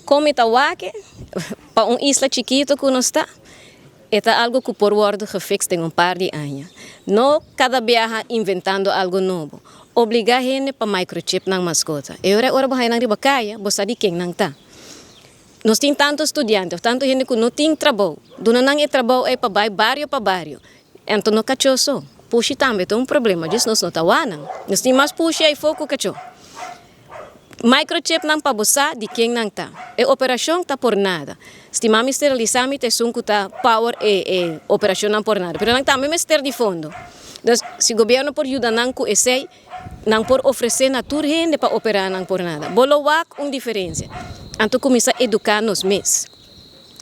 Kon mi ta wak e, pa un isla chikito ku nos ta, e ta algo ku por wòrdu gefiks den un par di aña. No kada biaha inventando algo nobo. Obligá hende pa microchip nan maskota. E ora ora bo haña nan riba kaya, bo sa di ken nan ta. Nos tin tantu studiante òf tantu hende ku no tin trabou. Duna nan e trabou ei pa bai bario pa bario. Anto no kachó so. Pushi tambe ta un problema, djis nos no ta wak nan. Nos tin mas pushi aifó ku kachó. Microchipnan pa bo sa di ken nan ta. E operashon ta por nada. Stimá mester realisá mi ta esun ku ta power e e operashonnan por nada. Pero nan tambe mester di fondo. Dus si gobièrnu por yuda nan ku esei, nan por ofresé na tur hende pa operá nan por nada. Bo lo wak un diferensia. Anto kuminsá eduká nos mes.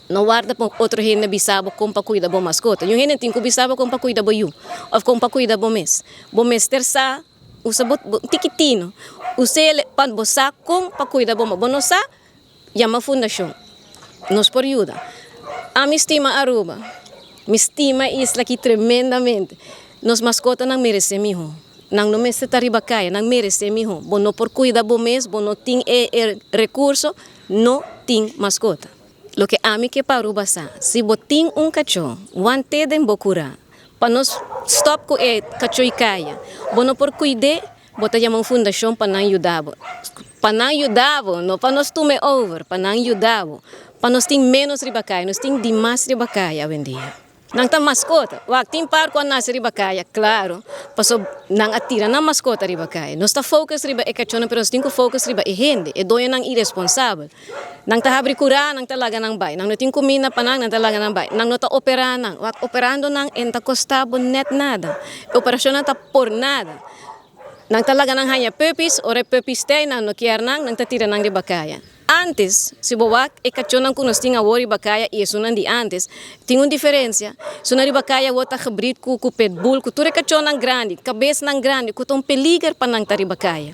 No warda pa otro hende bisa bo kon pa kuida bo maskota. Niun hende tin ku bisa bo kon pa kuida bo yu òf kon pa kuida bo mes. Bo mester sa. Usa bo tiki tino. Us'el pa bo sa kon pa kuida bo. Ma bo no sa, yama fundashon. Nos por yuda. Ami stima Aruba. Mi stima e isla aki tremendamente. Nos maskotanan meresé mihó. Nan no mester ta riba kaya, nan meresé mihó. Bo no por kuida bo mes, bo no tin e e rekurso, no tin maskota. Loke ami ke pa Aruba sa, si bo tin un kachó, want'é den bo kurá. Pa nos stop ku e kachó i kaya. Bo no por kuid'é, bo ta yama un fundashon pa nan yuda bo. Pa nan yuda bo, no pa nos tum'é over, pa nan yuda bo. Pa nos tin ménos riba kaya, nos tin dimas riba kaya awendia. Nan ta maskota. Wak, tin par ku a nase riba kaya, klaro, paso nan a tira nan maskota riba kaya. Nos ta focus riba e kachónan, pero nos tin ku focus riba e hende, e doñonan iresponsabel. Nan ta habri kurá, nan ta laga nan bai. Nan no tin kuminda pa nan, nan ta laga nan bai. Nan no ta operá nan. Wak, operando nan e no ta kostá bo nèt nada. E operashonnan ta por nada. Nan ta laga nan haña puppies, ora e puppies t'ei, nan no kier nan, nan ta tira nan riba kaya. Ántes, si bo wak e kachónan ku nos tin awor riba kaya i esunnan di ántes, tin un diferensia. Esunnan riba kaya awor ta gebrid ku ku pitbull, ku tur e kachónan grandi, kabesnan grandi, ku ta un peliger pa nan ta riba kaya.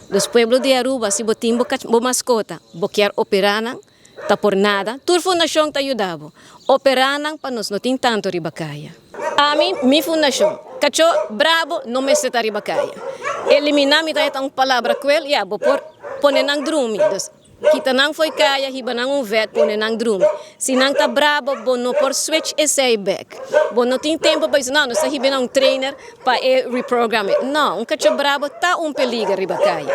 Dus pueblo di Aruba, si bo tin bo bo maskota, bo kier operá nan, ta por nada, tur fundashon ta yuda bo. Operá nan pa nos no tin tantu riba kaya. Ami, mi fundashon, kachó brabo no mester ta riba kaya. Eliminá mi ta heta un palabra kruel, ya, bo por pone nan drumi. Dus kita nan fo'i kaya, hiba nan un vet, pone nan drumi. Si nan ta brabo, bo no por switch esei bek. Bo no tin tempo pa bisa, no, nos ta hiba nan un trainer pa e reprogram e. No, un kachó brabo ta un peliger riba kaya.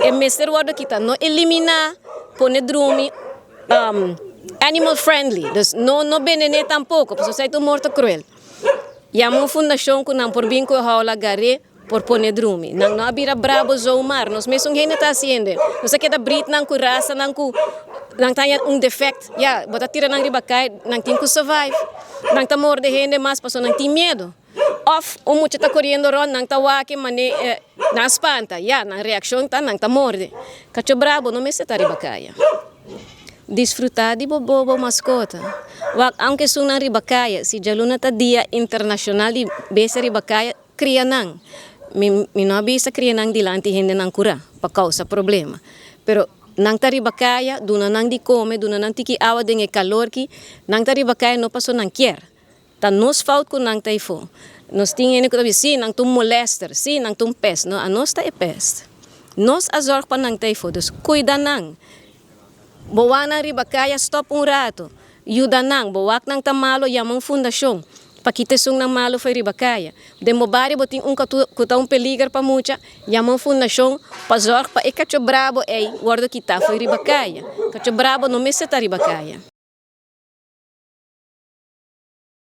E mester wòrdu kita, no eliminá, pone drumi, animal friendly, dus no no benené tampoko, pasobra esei ta un morto kruel. Yama un fundashon ku nan por bin ku e houla gar'é por pone drumi. Nan no a bira brabo zomaar, nos mesun hende ta hasiendo. Nos a keda brit nan ku rasanan ku nan ta haña un defect, ya, bo ta tira nan riba kai, nan tin ku survive. Nan ta morde hende mas pasobra nan tin miedu. Of un mucha ta koriendo rond, nan ta wak e mane nan a spanta, ya, nan reakshon ta nan ta morde. Kacho brabo no mester ta riba kaya. Disfrutá di bo bobo maskota. Wak aunke esunnan riba kaya, si djaluna ta dia internashonal di bestia riba kaya, kria nan. Mi mi no a bisa kria nan dilanti hendenan kurá pa kousa problema. Pero nan ta riba kaya, duna nan di kome, duna nan tiki awa den e kalor ki nan ta riba kaya no paso nan kier. Ta nos fout ku nan ta efo. Nos tin hende ku ta bisa, sí, nan ta un molester, sí, nan ta un pest. No, anos ta e pest. Nos a zorg pa nan ta efo. Dus kuida nan. Bo wak nan riba kaya, stop un rato. Yuda nan. Bo wak nan ta malo, yama un fundashon pa kita esun nan malo fo'i riba kaya. Den bo bario bo tin un ku ta un peliger pa mucha, yama un fundashon pa zorg pa e kacho brabo ei wordo kita fo'i riba kaya. Kacho brabo no mester ta riba kaya.